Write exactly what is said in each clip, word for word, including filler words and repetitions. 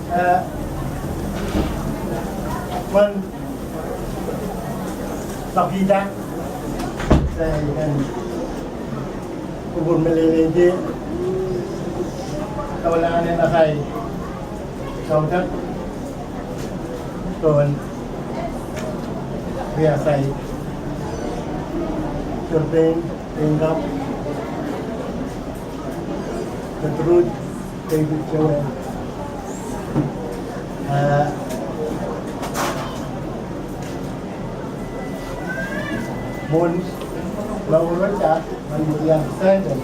Eh, pwehn pakihda, eh, en kupwur me lelohng, kaulahn en ahi kaudok pohn wia sai Sherpain Peinka, Gertrude David Joel. Eh, mwohn mour wet, ah, mwohn wia senden.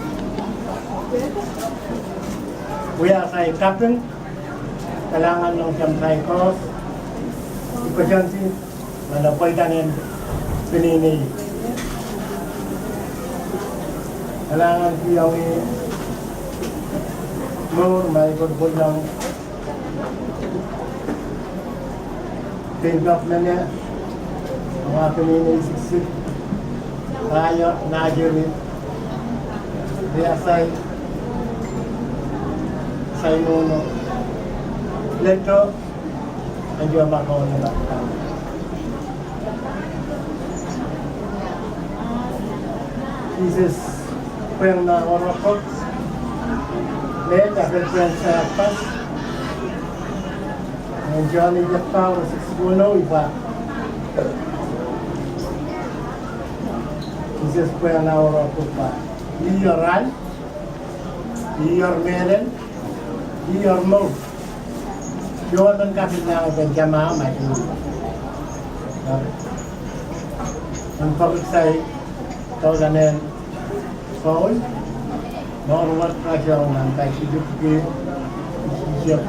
Wia sai kaping, kalahngan ong sampah koaros, I pwehn koasoia, me pweidahn en peneinei. Kalahngan kihong ih mour me I pwurpwurdohng pein government, ah, peneinei siksik, ah, ia, Nahkiri, wia sai, sai nohno, leto, en ieu me kaunala. Sises pwehn nah oarokot, me tapet pwehn saikinte. En John chapter six, one oh, ih pwe Sises pwehn nah oarokot pwe ih oar ahl, ih oar mehlel, ih oar mour. Ih oar men kapit nah pen kamahu ma ih. Nan pwuhk sai, kaulahn en Paul, mour wet, kasohng nan kaisihsek, kaisihsek.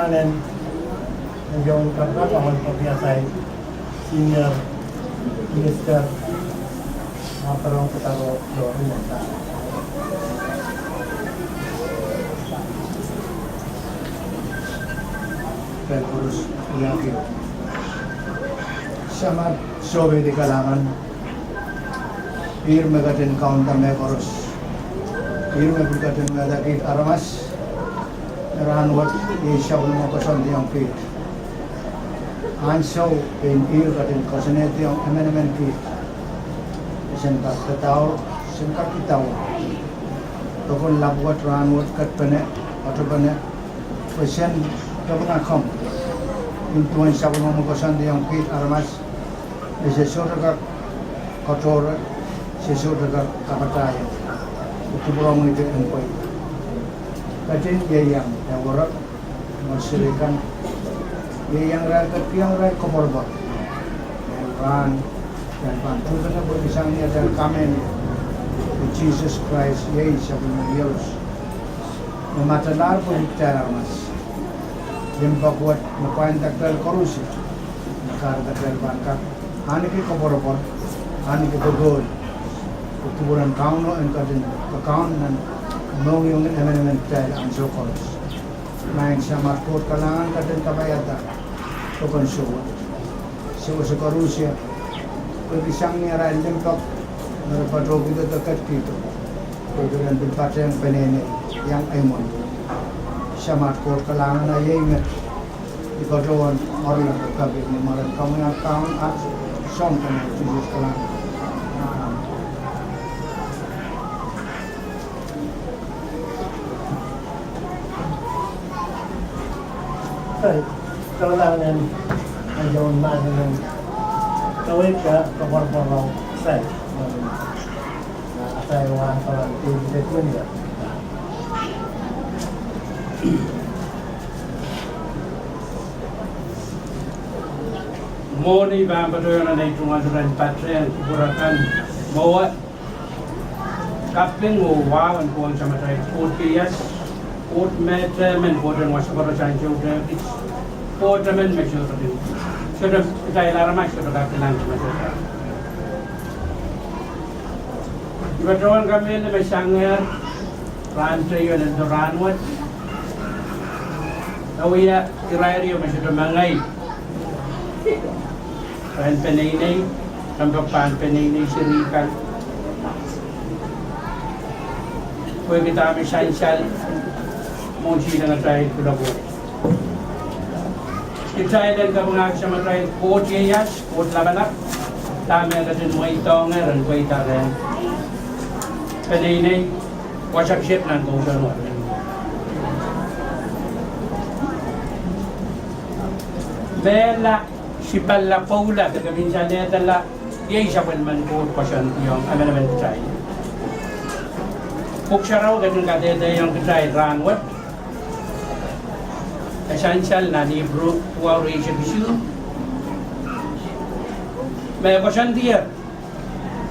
Nan, nan John Karkar, Honorable Professor, Senior Minister, Maparong Petaro Lori Menta. Pil koaros, ia ki. Samad sohte kalahngan. Ihr me ketin kaunda mehkoaros. Ihr me pil ketin mehda kiht aramas. Rahnwet, iei sapwellime koasoandiong kiht. Ansou pein ihr ketin koasoanehdiong emenemen kiht. Sen kak idawehn, sen kak idawehn. Pokon lap wet, rahnwet, ketpene, otopene, pwe sen kapinga komw. Nin duwen sapwellime koasoandiong kiht aramas. Me se sohte kak katohrehng, se sohte kak kapatahieng. Kupwuromwi ke en pweida. Ketin ieiang, e werek, me seri kan, ieiang irail, ketikihong irail koapworopwor. Rahn, rahn pahn tuhpene pwehki sang ni atail kamehlele. Sises Krais, iei sapwellime iehros. Me matalahr pwehki kitail aramas. Limpoak wet, me pwainda kitail koaros. Me kahrehda kitail pahn kak ahneki koapworopwor, ahneki kokohla. Kupwuren Kauno en ketin kakaun nan mohngiong en emenemen kitail ansou koaros. Maing Samad Koht, kalahngan ketin kapaiada pokon sewese, sewese koaros. Pwehki sang ni arail limpoak, me re patohkihdo de ketikihdo. Pwehki ren pil patehng peneinei, iang eimwen. Samad Koht, kalahngan, a iei met. I patohwan oaralap pahpwiki ni mwaren Kaun, Kaun, ah soahng kan, Sises, kalahngan. Kalahngan, a iang mahsen en kaweid ka koapworopwor ong sai. Mwohni pahn patohwan ong ei tungoal ren patehng kupwur akan mwowe. Kaping oh wahu en Kaun Samatail Koht ieias, Koht me dehr men, Koht en wasa koaros, ansou tehkis, Koht emen me sohte, sohte kitail aramas sohte kak kilang me sohte. I patohwan kamehlele me sangehr rahn teio, lel do rahnwet, e wia irair ieu me sohte mengei. Pahn peneinei, kompoak pahn peneinei seri kan. Pwehki dahme sansal mwohn silangatail kuloak. Kitail en kapingahki Samatail Koht ieias, Koht lapalap, dahme e ketin mweidohngehr en pweida rehn peneinei, wasa kiset nan kousoan wet. Mehla, sipalla, pwoula, de kapinsalehda la, iei sapwellimen Koht koasoandiong emenemen kitail. Pwuhk Sarawi ketin kadehdehiong kitail rahnwet, e sansal nan Ipru wahu, ire eisek isuh, me koasoandier,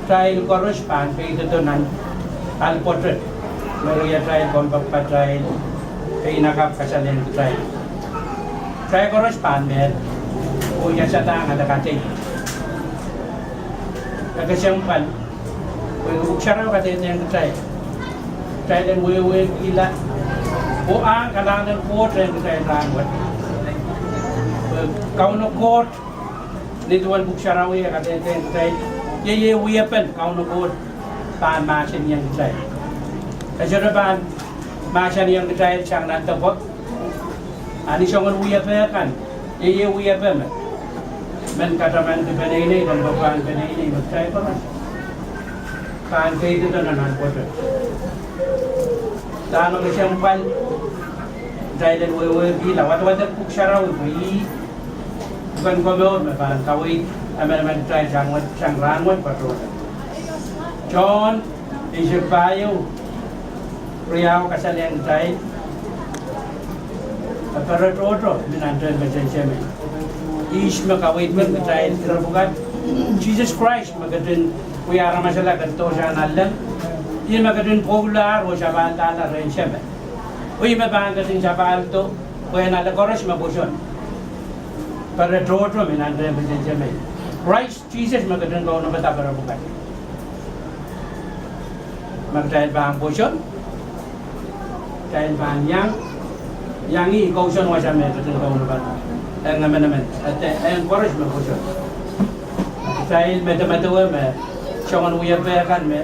kitail koaros pahn peidodo nan alpwete, me riatail, kompoakpatail, peinakapw, kasalehng kitail. Kitail koaros pahn mehl, oh ia sadahng ale kadeik. E kesempwal, pwe Pwuhk Sarawi kadehdehng kitail, kitail en wehwehkihla, oh ahng kalahngan en Koht rehn kitail rahnwet. Pwe Kauno Koht, nin duwen Pwuhk Sarawi e kadehdehng kitail, iei wiepen Kauno Koht pahn mahsanihong kitail. E sohte pahn mahsanihong kitail sang nan depwek. A ni soangen wiepe kan, iei wiepe me, men katamanki peneinei, kompoak pahn peneinei, me kitail koaros pahn peidodo nan alpwete. Dahme kesempwal, kitail en wehwehkihla wadawad en Pwuhk Sarawi, pwe ih pwuken komour me pahn kaweid emenemen kitail sang wet, sang rahnwet patohdo. Sohn eisek pahieu, riau kasalehng kitail, e pere tohto mi nan tehnpasen Seme. Ihs me kaweidkin kitail ire pwukat? Sises Krais me ketin wia aramasala ketidohsang nanleng. Ih me ketin pwoulahr oh sapahlahla rehn Seme. Oh ih me pahn ketin sapahldo Pwehn ale koaros me pwoson. Pere tohto me nan rehn pil semei. Krais Sises me ketin kaunopada pere pwukat. Me kitail pahn pwoson, kitail pahn iang, iang ih kousoan wasa me ketin kaunopada. Eng emenemen, ede, eng koaros me pwoson. Kitail medemedewe me soangen wiepe kan me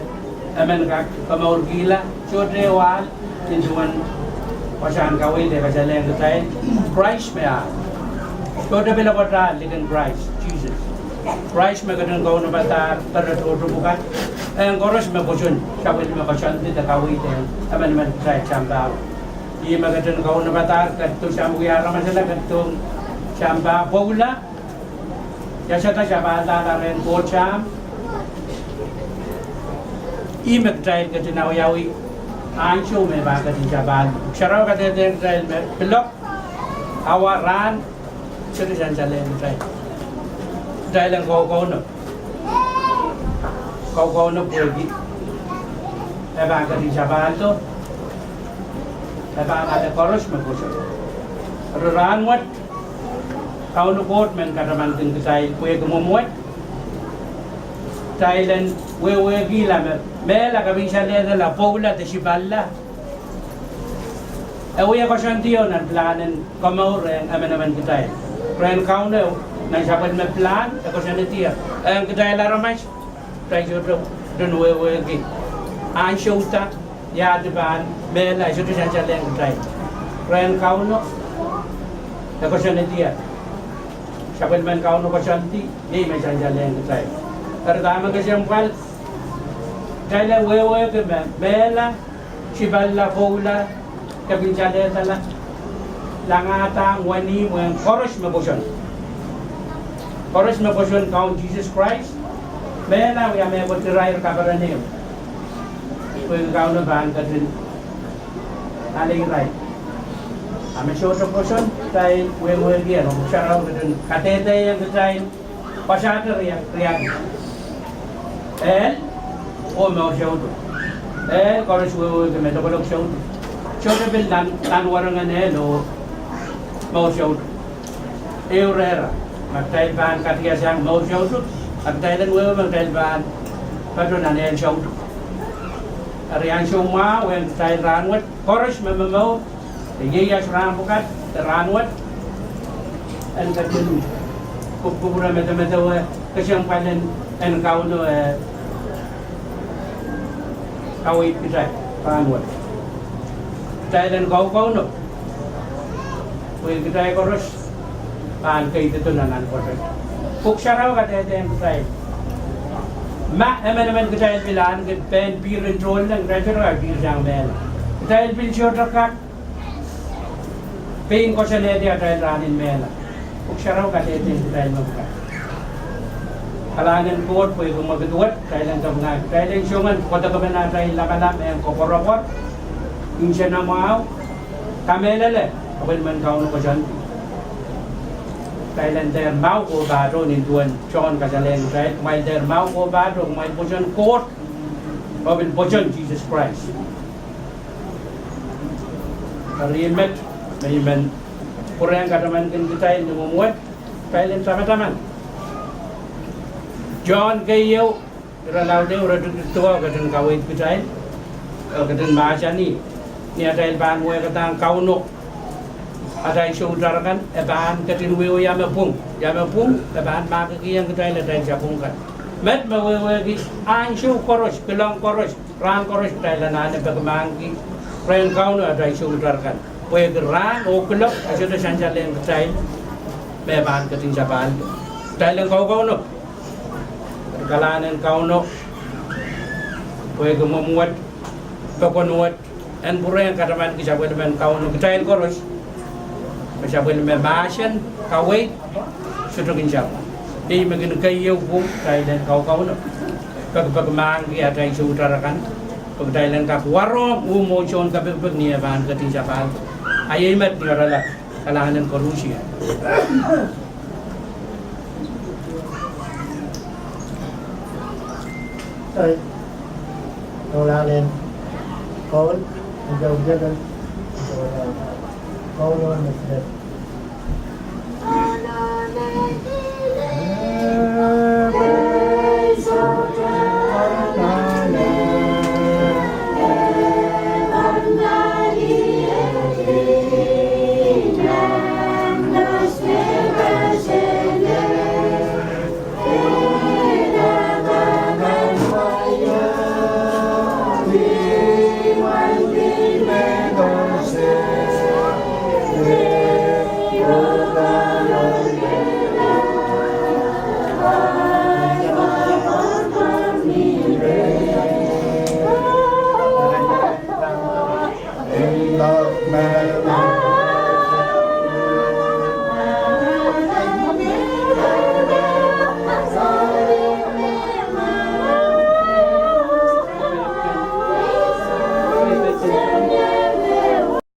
emen kak komourkihla, sohte wahl, nin duwen wasahn kaweid e kasalehng kitail, Krais me ahl. Sohte pil pwukat ahl likin Krais Sises. Krais me ketin kaunopada pere tohto pwukat. Eng koaros me pwoson, sapwellime koasoandi de kaweid en emenemen kitail sampah. Ih me ketin kaunopada, ketido sampah, aramas akan ketido sampah pwoula. Ia sehte sapahlda rehn Koht Sahm? Ih me kitail ketin awiawi ansou me pahn ketin sapahl. Sarawi kadehdehiong kitail me pil awa, rahn, sohte sansalehng kitail. Kitail en kaukauno. Kaukauno pwehki e pahn ketin sapahldo. E pahn ale koaros me pwoson. Eri rahnwet, Kauno Koht men katamankin kitail pwehki mwomwet. Kitail en wehwehkihla me mehla, kapinsalehda, pwoula de sipalla. E wia koasoandi nan pilahn en komour en emenemen kitail. Rehn Kauno, nan sapwellime pilahn e koasoanehdi ong kitail aramas, kitail sohte wehwehki ansou da, ia de pahn mehla, e sohte sansalehng kitail. Rehn Kauno e koasoanehdi, sapwellimen Kauno koasoandi, iei me sansalehng kitail. Eri dahme kesempwal, kitail en wehwehki me mehla, sipalla, pwoula, kapinsalehda, langada, wenihmw, eng koaros me pwoson. Koaros me pwoson Kaun Sises Krais, mehla wia mehkot irair kaperen ehu. Pwehki Kauno pahn ketin ale irail. A me sohte pwoson, kitail wehwehki, a Pwuhk Sarawi ketin kadehdehiong kitail wasa te riakid. Ehl oh mour soutuk. Ehl koaros wehwehki me lokolok soutuk. Sohte pil nan, nan werengen ehl oh mour soutuk. Ehu rehra, ma kitail pahn katiasang mour soutuk, a kitail en wehwe me kitail pahn patoh nan ehl soutuk. Eri ansou mwahu ong kitail rahnwet, koaros me momour, de ieias rahn pwukat, de rahnwet, en ketin kupwukupwure medemedewe kesempwal en, en Kauno, eh, kaweid kitail rahnwet. Kitail en kaukauno pwe kitail koaros pahn keidido nan pwoson. Pwuhk Sarawi kadehdehiong kitail, ma emenemen kitail pil ahneki pehn pihr en tohnleng, kitail sohte kak pihr sang mehla. Kitail pil sohte kak pein koasoanehdi atail rahn en mehla. Pwuhk Sarawi kadehdehiong kitail me pwukat. Kalahngan en Koht pwehki mwekid wet, kitail en kapinga, kitail en soangen koadokepen atail lamalam eng koapworopwor, nsenamwahu, kamehlele sapwellimen Kauno koasoandi. Kitail en dehr mwahu oh pahtou nin duwen Sohn kasalehng kitail, kumwail dehr mwahu oh pahtou, kumwail pwoson Koht, oh pil pwoson Sises Krais. Eri met, me I men pwurehng katamankin kitail ni mwomwet, kitail en tamataman. Sohn keieu, irelaud ehu, iretikitik duwe, ketin kaweid kitail, eh, ketin mahsanih, ni atail pahn wehkadahng Kauno atail soutail kan, e pahn ketin wiewia me pwung. Ia me pwung, e pahn mahkikihong kitail atail sapwung kan. Met me wehwehki ansou koaros, kilang koaros, rahn koaros kitail anahne peki mahkiki rehn Kauno atail soutail kan. Pwehki rahn oh kilok e sohte sansalehng kitail me pahn ketin sapahl. Kitail en kaukauno, kalahngan en Kauno pwehki mwomwet, pokon wet, en pwurehng katamanki sapwellimen Kauno kitail koaros, me sapwellime mahsen, kaweid, sohte kin sapwung. Iei me kin keieu pwung kitail en kaukauno. Peki, peki mahkiki atail soutail kan, pwe kitail en kak warohng uh mwohn Sohn kepikipik ni e pahn ketin sapahl. A iei met ni oaralap, kalahngan en koarusie. Kalahngan en Koht, Kauno me se